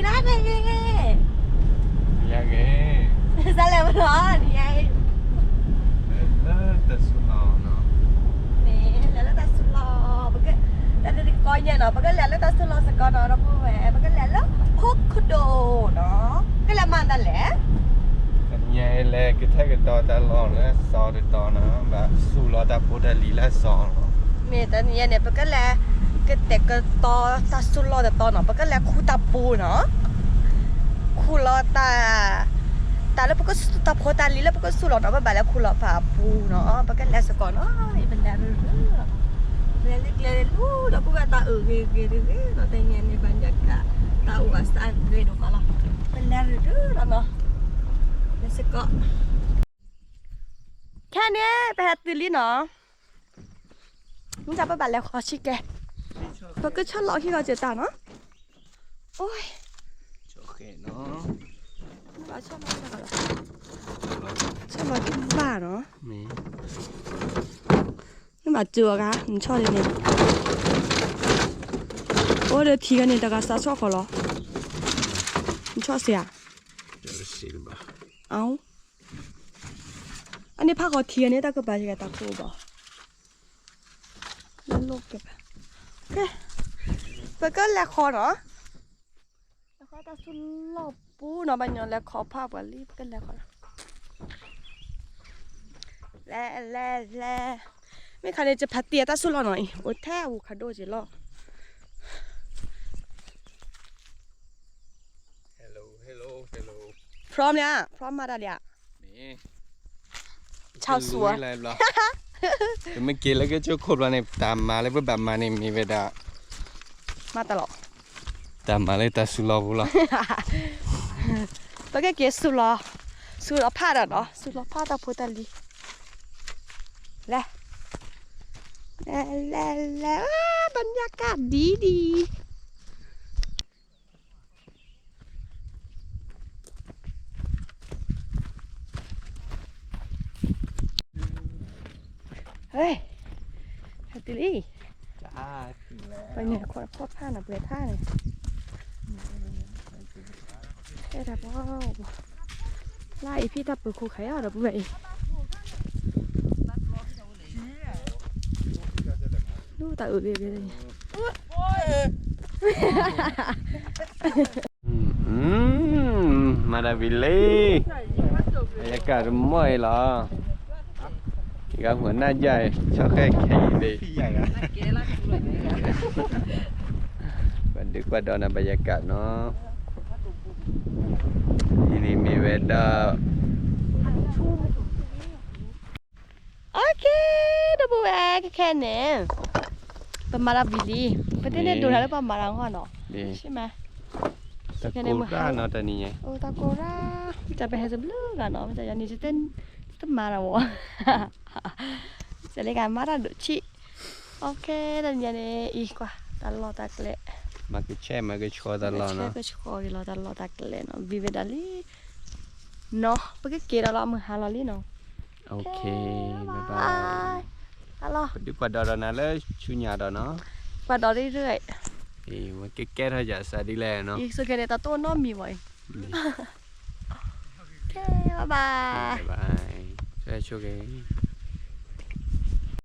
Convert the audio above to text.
နံၤဒၣ်တဂ့ၤ, ယဂ့ၤ, စးလဲၤမလီၤ နံၤယါအံၤ, လၢတၢ်ဆူၣ်လီၤနီၤ, မ့ၢ်လဲၤလၢတၢ်ဆူၣ်လီၤ, ပက, တၢ်တကီညါနီၤ ပကလဲၤလၢတၢ်ဆူၣ်လီၤစ့ၢ်ကီးနီၤ ဒီပုၢ်ဝဲၢ် ပကလဲၤလၢ ခိခိၣ်ဒိၣ်နီၤ, ကလဲၤမၤတၢ်လဲၣ်, တနံၤညါအံၤလဲၤကတဲာ်ကတီၤတၢ်လီၢ်လၢစီၤတတီၤနီၤ, ဘၣ်ဆူၣ်လီၤတၢ်ဖိတၢ်လံၤလၢစီၤနီၤ, မ့ၢ်တနံၤညါန့ၣ် ပကလဲၤ ကတဲာ်ကတီၤတၢ်ဆူၣ်လီၤတတီၤနီၤ, ပကလဲၤခူၣ်တၢ်ပူနီၤ, ခူၣ်လီၤတၢ်, တၢ်လၢပကဆူၣ် တၢ်ဖိတၢ်လံၤလၢပကဆူၣ်လီၤနီၤ, ပဘၣ်လဲၤခူၣ်လီၤဖးအပူနီၤ, ပကလဲၤစ့ၢ်ကီးနီၤ, ယပလဲၤရူၤရူၤလီၤ, လဲၤလၢကျဲလၢလီၤ ဒီပုၢ်ဝဲၢ် တၢ်အုၣ်ဂ့ၤဂ့ၤတဂ့ၤနီၤ, တနံၤညါန့ၣ် ဘၣ်ညါကး တၢ်အိၣ်အစးဂ့ၤဒိၣ်မးလီၤ, ပလဲၤရူၤရူၤလီၤနီၤ, လဲၤစ့ၢ်ကီး ခဲန့ၣ် ပဟဲတုၤလံနီၤ, မ့ၢ်တၢ်ပဘၣ်လဲၤဃီၤဆံကဲ, ပကဆၢလီၤခံဂီၤစၢၤတၢ်နီၤ, အိ, ဆၢလီၤ, ဆၢလီၤတဘၣ်နီၤ, မ့ၢ်ဘၣ်စၢၤအီၤဂၤ နဆီၣ်ဒ်န့ၣ်, အိၣ်ဒီးထံဂၤန့ၣ် တဂၤစးဆီၣ်ဃီလီၤ, နဆီၣ်စ့ဧါ, အဝ် အန့ၣ်ဖးဃီထံဂၤန့ၣ် တၢ်ကပၤယကတၢ်ခိၣ်ဘၣ်, လၢလိၣ်ကဲဘၣ်, ပကလဲၤဃီၤနီၤ, လဲၤဃီၤတၢ်ဆူၣ်လီၤပူနီၤ, ဘၣ်ညီလဲၤခီၤဖးပှၤလံ ပကလဲၤဃီၤနီၤ, လဲၤ လဲၤ လဲၤ, မ့ၢ်ခါန့ၣ် ယဖးတံၢ်အတၢ်ဆူၣ်လီၤနီၤအံၤ အိၣ်ထဲအဝူခါဒိၣ်က့ၤလီၤ Hello, hello, hello. From န့ၣ်, from မၤတၢ်ဒံးဧါ, မ့ၢ်, ဆီၣ်ဆူၣ်, ပမ့ၢ်က့ၤလၢကၠိခိၣ်ဘျီန့ၣ် တၢ်မၤလၢပဘၣ်မၤန့ၣ်မ့ၢ်ဝဲဒၣ်, မၤတၢ်လီၤ, တၢ်မၤလၢတၢ်ဆူၣ်လီၤပူလီၤ, ပကက့ၤဆူၣ်လီၤ, ဆူၣ်လီၤဖးဒီးနီၤ, ဆူၣ်လီၤဖးတၢ်ဖိတၢ်လံၤ, လဲၤ, လဲၤ လဲၤ လဲၤ, ဘၣ်ညါကၣ်ဒ်ဒ် ဟဲတုၤလံ, ပှၤန့ၣ် ခိၣ်ဖးနၤ ပှဲၤထါန့ၣ်, ဟဲတၢ်ပှၤ, လၢအံၤဖံတၢ်ပၢၤခိၣ်ခါအံၤဒီးပုၢ်ဝဲၢ်အံၤ, လူတၢ်အုၣ်ဂ့ၤဂ့ၤန့ၣ် မၤတၢ်ဝံၤလံ, ဘၣ်ယကၣ်တမီၢ်အံၤလီၤ, ယကမၤနၢ်ယါအံၤ ဆီၣ်ဃဲခဲအံၤလံ, ပှၤဒုးကွၢ်ဒီးနၤဘၣ်ယကၣ်နီၤ, အံၤန့ၣ်မ့ၢ်ဝဲဒၣ် OK, ဒီပုၢ်ဝဲၢ်ခဲခဲန့ၣ်, ပမၤတၢ်ဝံၤလံ, ပသ့ၣ်န့ၣ်ဒိးတၢ်လၢပမၤတၢ်အဂီၢ်နီၤ, ဆ့မး, တၢ်ကိၢ်ရၣ်နီၤတနံၤညါ, အိ တၢ်ကိၢ်ရၣ်, တၢ်ပဟဲစဘျုးဂၤနီၤ, မ့ၢ်တၢ်ယၤန့ၣ် တမၤတၢ်ဝဲ, စးလၢကမၤတၢ်ဒိၣ်ဆံး, OK, တနံၤညါန့ၣ် အံၤကွၢ် တၢ်လီၢ်တၢ်ကျဲ, မၤကဆှဲမၤကဆှီတၢ်လီၢ်နီၤ, ကဆှဲကဆှီက့ၤလီၤတၢ်လီၢ်တၢ်ကျဲနီၤ, ဝံၤဝဲဒၣ်လံ နီၤ, ပကက့ၤဒီးလီၤ မုၢ်ဟါလီၤလံနီၤ, OK, bye bye, ပဒုးကွၢ်ဒီးဒီးနၤလၢဆူညါဒီးနီၤ, ကွၢ်ဒီးရ့ၣ်ရ့ၣ်, အံၤ ဝဲကကဲထီၣ်ယၤစးဒ်လဲၣ်နီၤ, အံၤ ဆိကဲန့ၣ် တၢ်တိၢ်နီတမံၤဘၣ်အံၤ, OK, bye bye, bye bye, ဆိကဲ